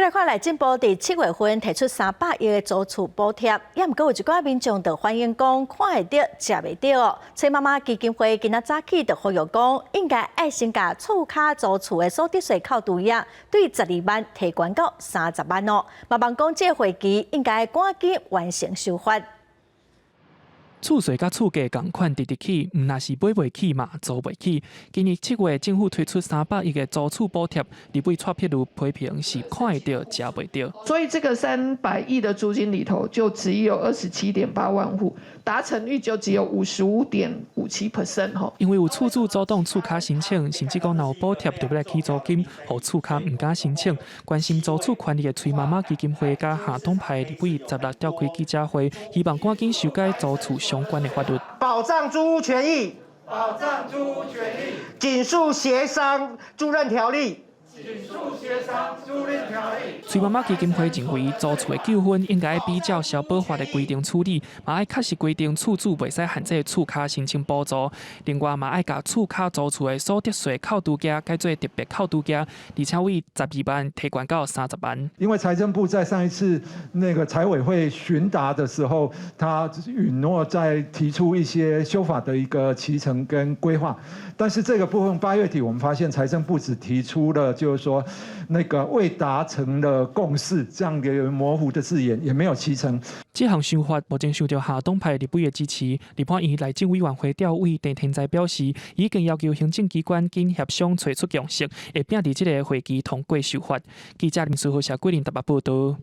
來看內政部佇7月份提出300億的租厝補貼，也毋過有一寡民眾就反映講看會著，食袂著。崔媽媽基金會今仔早起就呼籲講，應該愛先共厝跤租厝的所得稅扣除額對12萬提懸到30萬哦。嘛望講這個會期應該趕緊完成修法。厝稅佮厝價仝款直直起，毋但是買袂起嘛租袂起。今年7月，政府推出三百億的租厝補貼，立委蔡碧如批評是看會著，食袂著。所以這個三百億的租金裡頭，就只有27.8萬戶，達成率就只有55.57% 吼。因為有厝主阻擋厝跤申請，甚至講若有補貼就欲來起租金，予厝跤毋敢申請。關心租厝權利的崔媽媽基金會佮下黨派立委16召開記者會，希望趕緊修改租厝相關的法律，保障租屋權益，保障租屋權益，緊速協商租賃條例，緊速協商租賃條例。崔媽媽基金會認為，租厝的糾紛應該比照消保法的規定處理，嘛愛確實規定厝主袂使限制厝跤申請補助。另外嘛愛共厝跤租厝的所得稅扣除額改做特別扣除額，而且為12萬提懸到30萬。因為財政部在上一次那個財委會詢答的時候，他允諾再提出一些修法的一個期程跟規劃，但是這個部分8月底我們發現財政部只提出了就是說那個未達成的共識這樣的模糊的字眼，也沒有期程。這項修法目前受著下黨派立委的支持。立法院內政委員會調委鄭天才表示，已經要求行政機關緊協商揣出共識，會拼佇這個會期通過修法。記者林書豪、謝桂林台北報導。